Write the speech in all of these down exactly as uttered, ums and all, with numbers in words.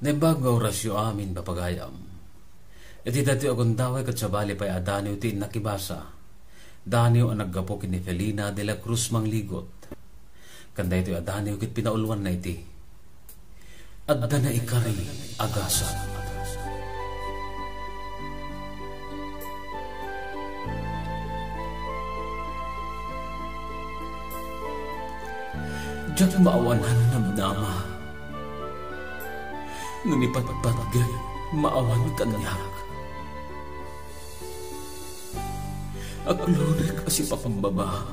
Naimbag nga orasyo amin, papagayam. Iti daytoy a gundaway ket sabali pay a daniw ti innakibasa. Daniw a naggapu ken ni Felina de la Cruz Mangligot. Ken daytoy a daniw ket pinauluanna iti adda naikari a gasat. Diak maawanan namnama no ni patpatgek maawan kaniak. Aglunek a sipakumbaba.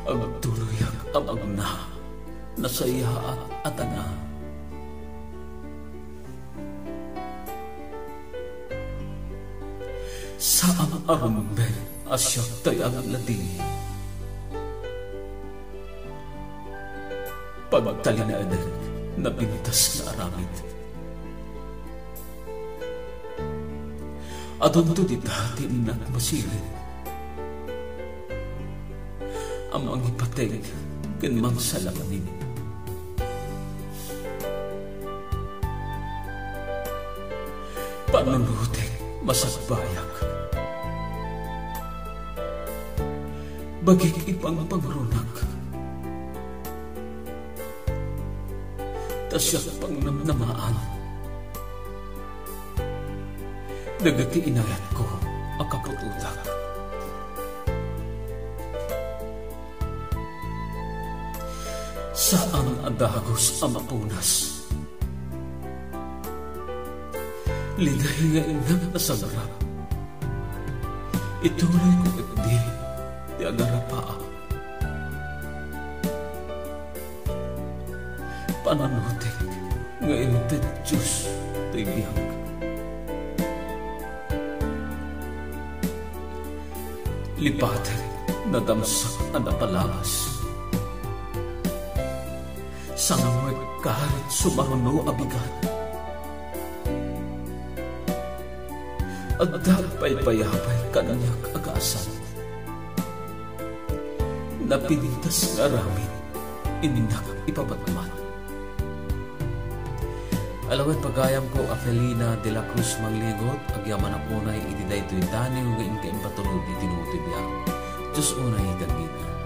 Agtuloyak a magna, nasayaat a tanga. Saan a rumbeng a siak tay agladingit. Pagtalinaedek, napintas nga aramid. Adunto dita ti innak masirin a mangipateg ken mangsalaknib. Panunotek, masagbayak. Bagik ipangpangrunak. Ta siak pangnamnamaan dagiti inayatko a kaputotak. Saan a dagus a mapunas. Liday nga innak a sagrap. Ituloyko ketdi ti agarapaak. Panunotek nga inted Dios ti biag. Lipatek, nadamsak a napalabas. Sangwek karit sumaruno a bigat. Adda agpaypayabay kaniak a gasat. Napintas nga aramid, innak ipamatmat. Ala wen, pagayamko a Felina de la Cruz Mangligot, agyamanak unay iti daytoy daniw nga inka impatulod iti lubong ti biag. Dios unay iti agina.